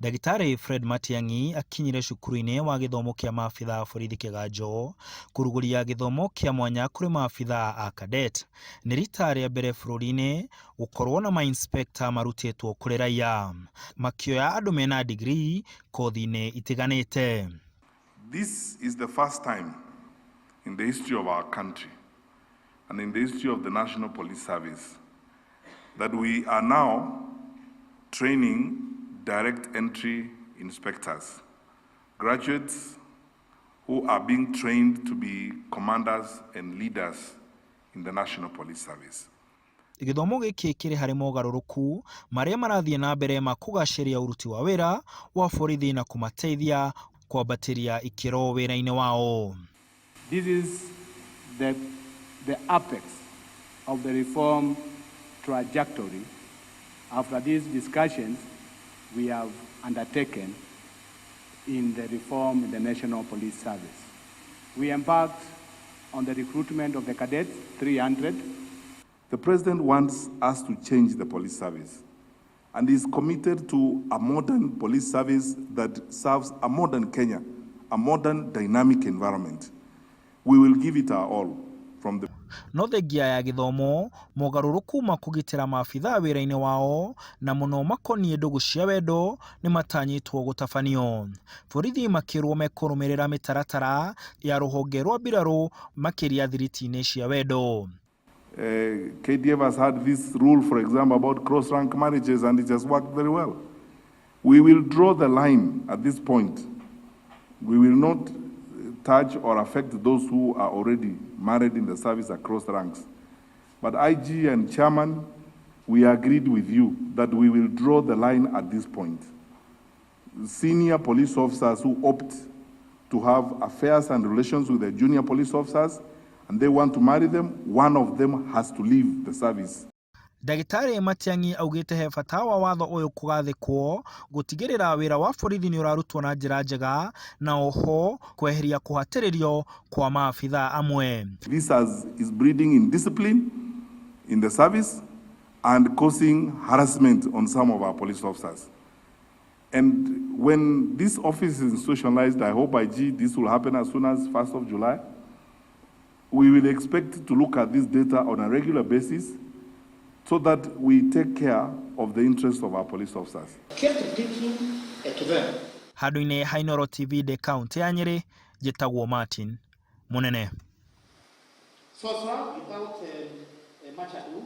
Ndagĩtarĩ Fred Matiang'i akinyire cukuru-inĩ wa gĩthomo kĩa maabitha a borithi Kĩganjo kũrugũria gĩthomo kĩa mwanya kũrĩ maabitha a cadet. Nĩ rita rĩa mbere bũrũri-inĩ gũkorwo na ma-inspector marutĩtwo kũrĩ raia makĩoya andũ mena degree kothi-inĩ itiganĩte. This is the first time in the history of our country and in the history of the National Police Service that we are now training direct entry inspectors, graduates who are being trained to be commanders and leaders in the National Police Service. Gĩthomo gĩkĩ kĩrĩ harĩ mogarũrũku marĩa marathiĩ na mbere ma kũgacĩria ũruti wa wĩra wa borithi na kũmateithia kwambatĩria ikĩro wĩra-inĩ wao. This is the apex of the reform trajectory after these discussions we have undertaken in the reform in the National Police Service. We embarked on the recruitment of the cadets, 300. The president wants us to change the police service and is committed to a modern police service that serves a modern Kenya, a modern dynamic environment. We will give it our all from the No thengia ya gĩthomo, mogarũrũku ma kũgitĩra maabithaa wĩra-inĩ wao na mũno makoniĩ ndũgũ cia wendo nĩ matanyĩtwo gũtabanio. Borithi makĩrwo mekũrũmĩrĩra mĩtaratara ya rũhonge rwa mbirarũ makĩria thiriti-inĩ cia wendo. KDF has had this rule, for example, about cross-rank marriages, and it has worked very well. We will draw the line at this point. We will not touch or affect those who are already married in the service across ranks. But IG and chairman, we agreed with you that we will draw the line at this point. Senior police officers who opt to have affairs and relations with the junior police officers and they want to marry them, one of them has to leave the service. Ndagĩtarĩ Matiang'i augĩte he bata wa watho ũyũ kũgathĩkwo gũtigĩrĩra wĩra wa borithi nĩ ũrarutwo na njĩra njega na oho kweheria kũhatĩrĩrio kwa maabithaa amwe. This is breeding indiscipline in the service and causing harassment on some of our police officers. And when this office is institutionalized, I hope, IG, this will happen as soon as 1st of July. We will expect to look at this data on a regular basis so that we take care of the interests of our police officers. Kept repeating to them. Handũ-inĩ ha Inooro TV ndĩ kaũntĩ ya Nyĩrĩ, njĩtagwo Martin Mũnene. So, sir, without much ado,